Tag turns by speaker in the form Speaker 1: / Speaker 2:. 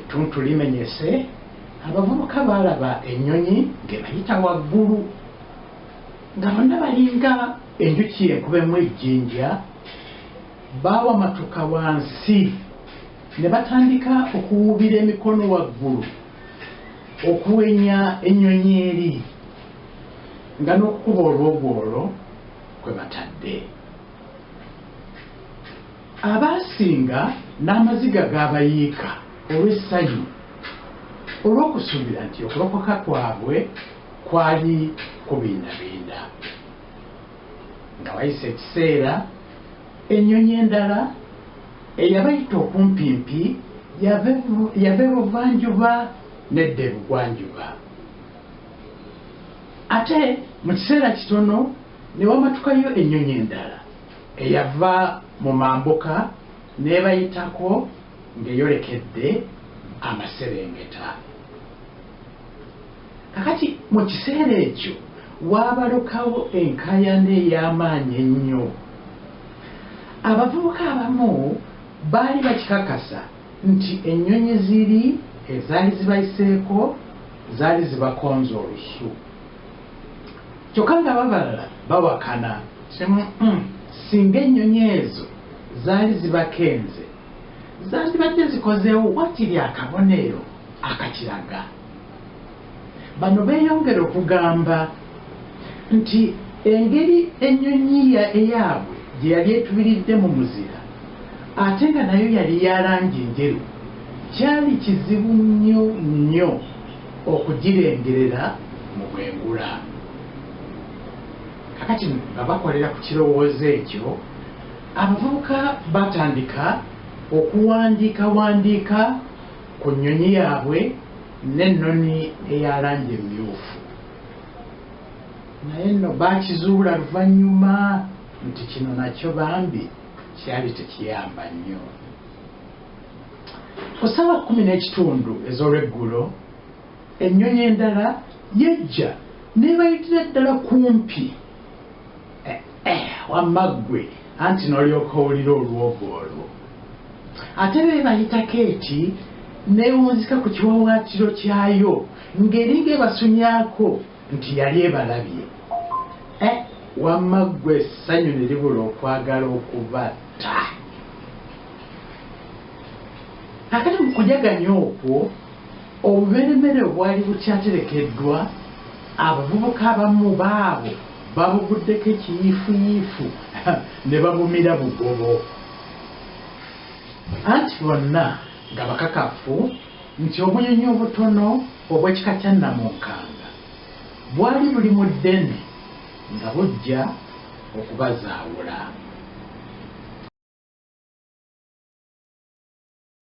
Speaker 1: Ng'ettuntu limenyese, abavubuka baalaba ennyonyi ng'ebayita waggulu. Nga bonna balinga enjuki enkubemu ejjinja, baawamatuka wansi ne batandika okuwuubira emikono waggulu okuwenya ennyonyi eri nga n'okukuba olwogwolo kwe batadde. Abaasinga n'amaziga gaabayiika olw'essanyu olw'okusuubira nti okulokoka kwabwe kwali kubindabinda. Nga wayise ekiseera, ennyonyi endala eyabayita okumpimpi yava ebuvanjuba n'edda ebugwanjuba. Ate mu kiseera kitono ne wamatukayo ennyonyi endala eyava mu mambuka n'ebayitako ng'eyolekedde amaserengeta. Kakati mu kiseera ekyo waabalukawo enkaayana ey'amaanyi ennyo. Abavubuka abamu baali bakikakasa nti ennyonyi ziri ezaali zibayiseeko zaali zibakonze olusu. Kyokka ng'ababalala bawakana nti singa ennyonyi ezo zaali zibakenze, zandibadde zikozeewo wakiri akabonero akakiraga. Bano beeyongera okugamba nti engeri ennyonyi eyaabwe gye yali etubiridde mu muzira ate nga nayo yali ya langi njeru, kyali kizibu nnyo nnyo okugirengerera mu bwengula. Kakati nga bakolera ku kirowoozo ekyo, abavubuka baatandika okuwandiikawandiika ku nnyonyi yaabwe n'ennoni eya langi emmyufu. Naye nno baakizuula luvannyuma nti kino nakyo bambi kyali tekiyamba nnyo. Ku ssaawa 10:15 ez'olweggulo, ennyonyi endala yajja n'ebayitira ddala kumpi. Eh, eh, wamma ggwe anti n'olyoka owulira olwogo olwo. Ate b'ebayitako eti n'ewunzika ku kiwawaatiro kyayo ng'eringa ebasunyaako nti yali ebalabye. Eh, wamma ggwe essanyu ne libula okwagala okubatta. Kaakati mu kujaganya okwo, obumeremere obwali bukyaterekeddwa abavubuka abamu baabo babuguddeko ekiyiifuyiifu ne babumira bugobo. Anti bonna nga bakakafu nti obunyonyi obutono obw'ekika kya nnamunkanga bwali buli mu ddene nga bujja okubazaawula.